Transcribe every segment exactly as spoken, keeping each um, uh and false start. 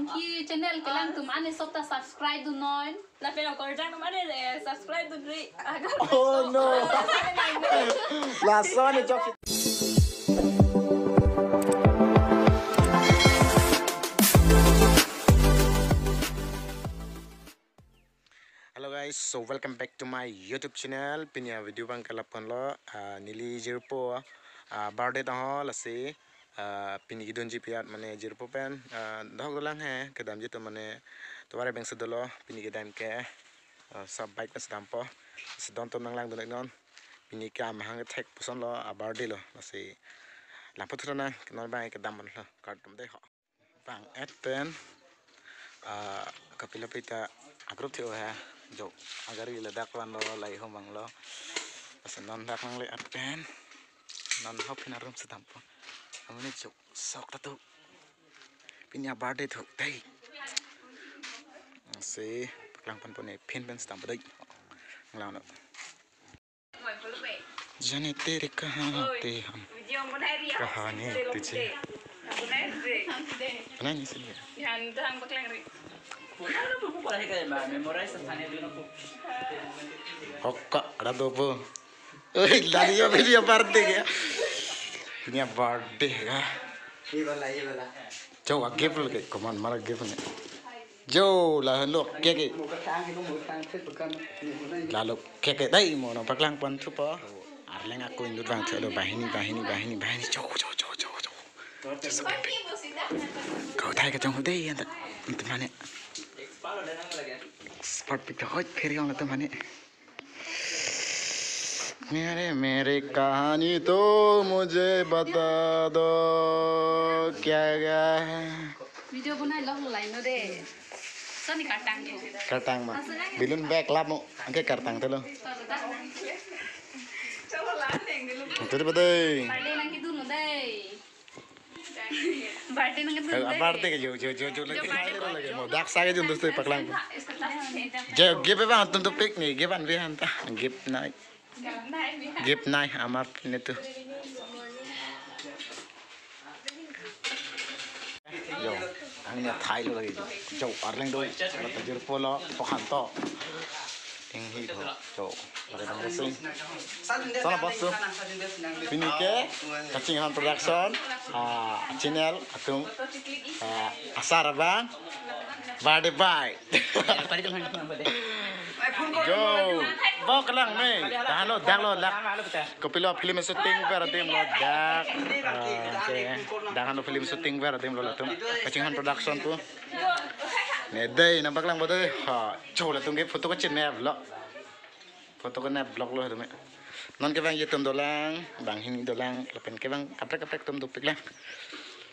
Ki channel kelang atum ane sopta subscribe dun non. Lapen akorjang atum ane, eh, subscribe dunri. Oh no. Lason e chok. Hello guys, so welcome back to my YouTube channel. Pini a video abang ke lapu-an lo, ah, neli jirpo, ah, birthday ta ho lasi, ah, pini kedunji piat mane jirpo pen, ah, dahok dolang he, kedamji atum mane tovar abang si dolo, pini kedam ke, ah, sab bike pen si dampo, si don atum nanglangdun-ik non, pini ke amahang kethek puson lo, ah, birthday lo, lasi langpo thura nang, ke non abang kedam-an lo, kardom dei ho. Bang-et pen, ah, kapilo pita a-group the-o he, jo, agari ladak vanlo, lahei hum vanglo. Lasi non dak nangle-et pen, non hop phin a-room si dampo. Amonit jo sok ta tu. Pini a-birthday thu dei. Si paklang ponpo ne phin pen si dampo dei. Nglangno. जाने तेरे कहाँ होते हम, कहानी तुझे बनानी चाहिए। Hokka, ada dopo. Oi, lari ya, pini a-birthday ya. Pini a-birthday ya. Ye wala, ye wala. Chau, a-gift lo ke, komat ma a-gift ne. Jo, lahenlo cake ke. Lalo cake ke dei mo nangpaklang pon thupo. Arleng ako inut vangthu lo, banghini, banghini, banghini, banghini. Jo, jo, jo, jo, jo. Jo, so pimpi. Kau thai kachonghu dei anta. Anta mane. Expert pika hoi pheri ong anta mane. मेरे मेरे कहानी तो मुझे बता दो क्या क्या है। Video bonai lok lo laino de. Soni kartang ko. Kartang ma. Balloon bag lap mo. Angke kartang telo. Tadi badai. Birthday nangkedun lo dei. Birthday nangkedun lo dei. Birthday ke jo jo jo jo lagi. Mo dak sa ke jun dosto paklang. Jo, gift abang atum tu pick ni, gift an bi han ta. Gift nai. Gift nai amar ne tu. Jo, angnya thai lo lagi. Jo, arleng doi. Lo tajur polo, pohan to. Tinghi to. Jo, arleng doi sing. Sana bos tu. Pini ke, Kachinghon Production, ah, channel atum, ah, asar abang, birthday boy. Jo, bo kelang me, tahan lo, dak lo, dak. Kopilo film shooting ver adim lo, dak. Ah, oke. Dak hano film shooting ver adim lo latum. Kachinghon Production pu. Ne dei, nangpaklang bo dei. Ha, jo latum ke photo kachin me vlog. Photo kena vlog lo atum. Non kevang atum dolang, banghini dolang, lapen kevang kaprek kaprek atum dopik lang.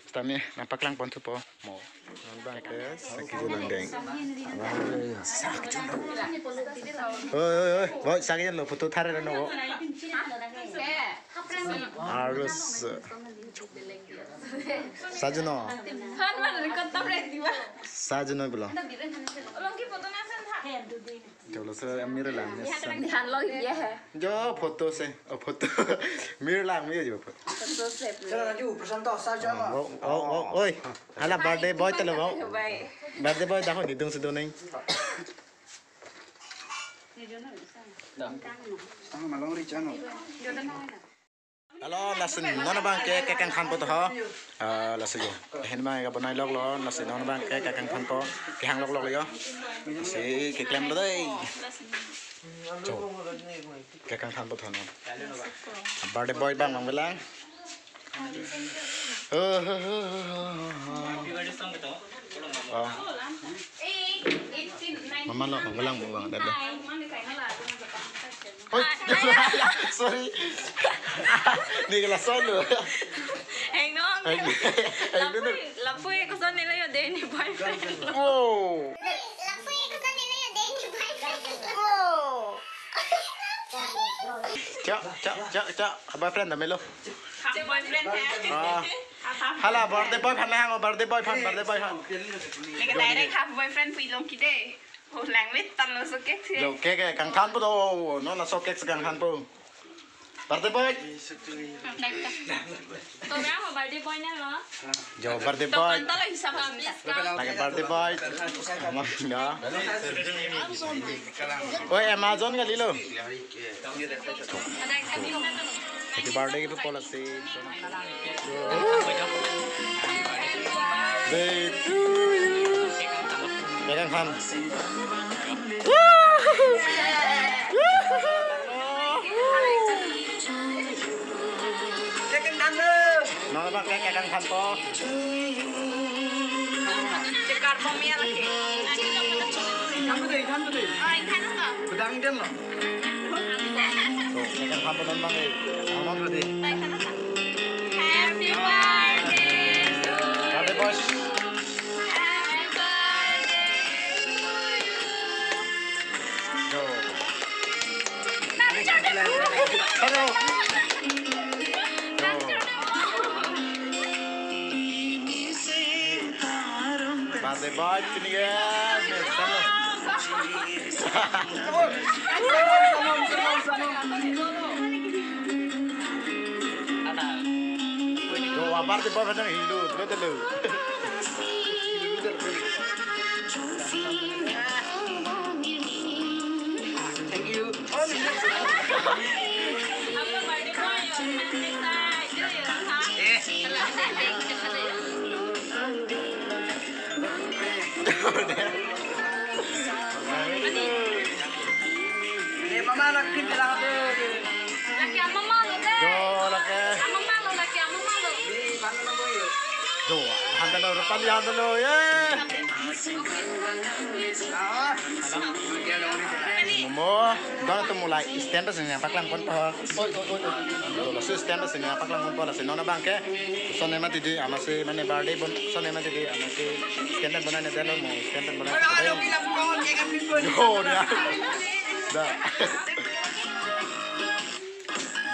Sitame nangpaklang pon thupo mo. Non abang ke saki julang deng. Sak julang. Oi, oi, oi, oi, saki julang photo thare no. Harus. Sajuno. Han man record tam re diwa. Sajuno bilo. Olong ki photo na san tha. Jolo se mirror lang ne san. Dihan lo ye hai. Jo photo se, oh photo. Mirror lang me jo photo. Photo se. Chalo raju, Prasanto, sa jo. Oh, oh, oh, oi. Hala birthday boy telo bo. Bye. Birthday boy dak ho nidung si doning. Tang malong ri chano. Alo, lasi non abang ke cake kangthanpo to ho. Ah, lasi jo. Ahin abang ke bonai lok lo, lasi non abang ke cake kangthanpo. Kehang lok lok lo jo. Lasi keklem lo dei. Jo. Cake kangthanpo to non. Birthday boy abang abang bilang. Oh. Mama lo, mama lang mo bang, dada. Oi, sorry. Ni kelas solo. Heng nong. Heng, heng dulu. Lapui, lapui koson nilo yo dei ne boyfriend. Oh. Lapui koson nilo yo dei ne boyfriend. Oh. Cok, cok, cok, cok. Boyfriend ta melo. Half boyfriend hai. Ah. Half, half. Hala, birthday boy aphan hang, birthday boy aphan, birthday boy aphan. Neke direct half boyfriend pu ilong kide. Oh, language tan lo so cake si. Jo, cake, cake kangthanpo to, non laso cake kangthanpo. Birthday boy. Togra ho birthday boy na lo. Jo birthday boy. Tokan talo hisap ham. Lake birthday boy. Ama ya. Oi, Amazon kalilo. Happy birthday ke pu pola si. Day to you. Pegang han. Nang bang ke kadang thanpo. Cekar pom ya lagi. Thanpo deh, thanpo deh. Oh, ini kan apa? Pedang den lo. So, kadang thanpo non bang eh. Thanpo deh. Happy birthday to you. Happy birthday. Happy birthday to you. Yo. Hello. Yo. Birthday boy, sini ya. Yo, birthday boy, kadang Hindu, betul. Thank you. Eh, mama, laki bilang apa? Laki ama malo deh. Jo, laki. Ama malo, laki ama malo. Ini mana namanya? Jo, hantalo, rupali hantalo, ye. Ah. Mo, dona tu mulai stand pas nangpaklang pon po. Oi, oi, oi, oi. Jo, laso stand pas nangpaklang pon po, laso non abang ke. Sone mati di, amatsi mane birthday bon, sone mati di, amatsi stand bonai ne delo mo, stand bonai. Jo, da. Da.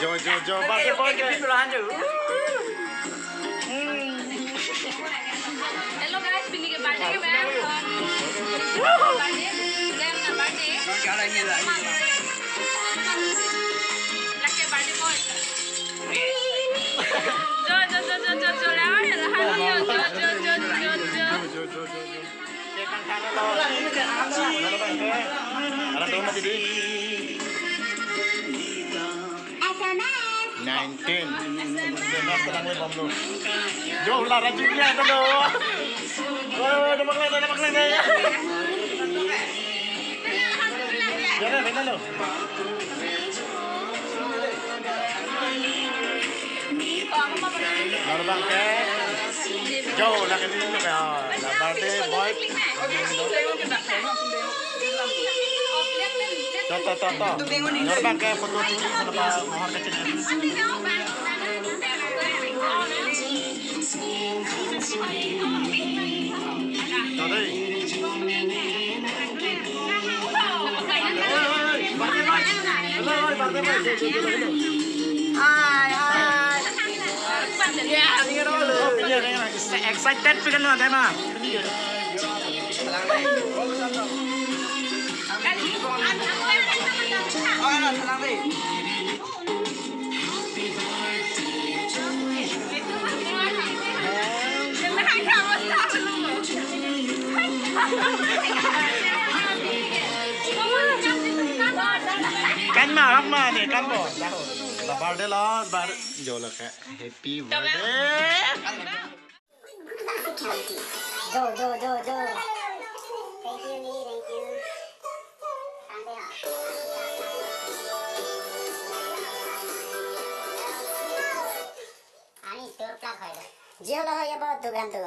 Jo, jo, jo, birthday boy ke. Hello guys, pini ke birthday ke bang. Birthday, Glenn na birthday. Laki birthday boy. Jo, jo, jo, jo, jo, jo, jo, jo, jo, jo, jo, jo. Jo, jo, jo, jo, jo. Anak rumah tadi. Nineteen. Sebelas telang le bomlo. Jo, lara junior itu lo. Oh, ada maklum, ada maklum ya. Jangan, jangan lo. Nor bang ke. Jo, lake ni lo ke, ah, la birthday boy. To, to, to, to. Nor bang ke photo chichi, kenapa mohor kecil? To, dei. Hai, hai. Excited pi kan tema. Kan ma, kan ma ne, kan bo. La birthday lo, bar, jo lo ke. Happy birthday. Thank you, Ni, thank you. Ani tur plak hoy do. Jio lo hoy abo dugan tu.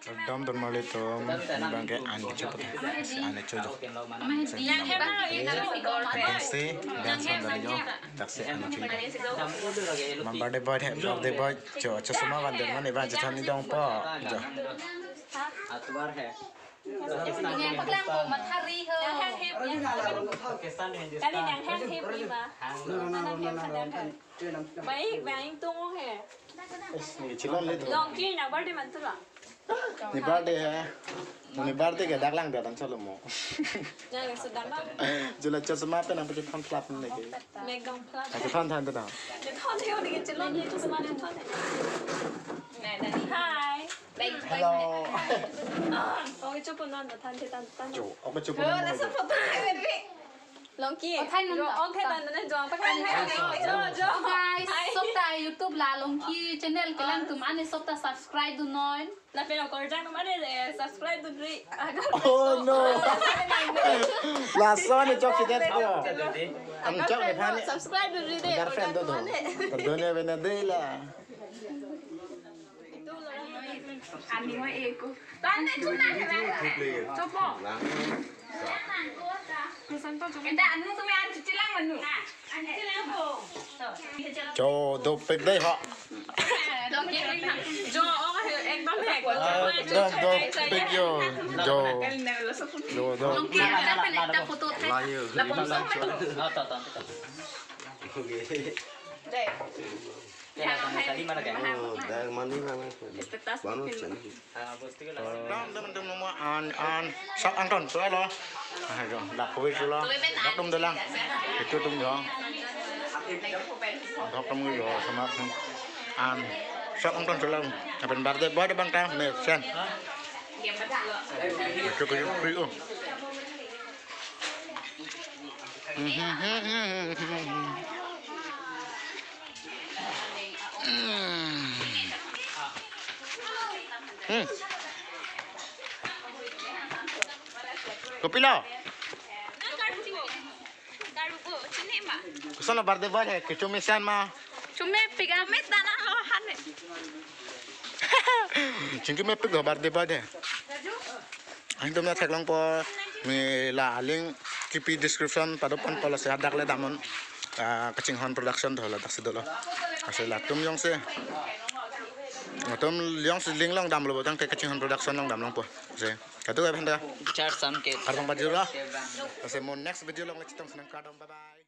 Ekdom don marli atum, bangke an kecho pute, an kecho jo. Abang si dance on dali jo, dak si an kecho. Ma birthday boy he, birthday boy jo, chosma van der mane ba, chothan ni dongpo jo. Paklang ko mathari ho. Kali nang hang hip ni ma. Baik, baik tung he. Ni chilon le tu. Longki nang birthday man tu la. Ni birthday he. Ni birthday ke dak lang dia tan chalo mo. Nang sedang bang. Jula chosma pen nang pakai phan flap ni ke. Megang flap. Pakai phan than tu na. Dia than dia ni chilon le chosma dia than. Hi. Hello. Okay, chupo non, than the tan tan. Jo, okay, chupo non. Longki. Oh, than non. Jo, okay, tan tan jo. Paklang hai. Jo, jo. Oh, guys, sopta YouTube la Longki channel kelang atum ane sopta subscribe dun non. Lapen okorjang atum ane subscribe dun ri. Oh no. Lason ni chok sidet ko. Am chok ni phan. Subscribe dun ri de. Girlfriend tu tu. Kedua ni benda de la. Ani mo eko. Tande chuna hai ba. Chopo. Present to chuma. Eda anu tumhe an chilang manu. Jo, dopik dei ho. Jo, oh, ekdom he. Ah, dopik jo. Jo. Jo, dopik. Layu. Dei. Oh, dah mandi mana kan? Baru sini. Dam dam dam mo an an sak angton so lo. Ah, jo, dak koi so lo. Dak dum dalang. Itu dum jo. Dak dum jo sama an sak angton so lo. Apen birthday boy bang ta me sen. Itu ko pri o. Hmm. Hmm. Kopilo? Koson birthday boy he, kecho mesen ma. Chomepik a. Chingki mepik lo birthday boy he. Ahin atum nangtheklongpo, me la link kipi description padopon pulo si hadak le damnon, ah, Kachinghon Production do ladak si dolo. Lasi latum jongsi, latum jongsi link along damlo tangte Kachinghon Production along damlongpo. Lasi kadokave aphanta. Char sam ke. Kardom pajirlo. Lasi mo next video along le chetong sinang, kardom, bye bye.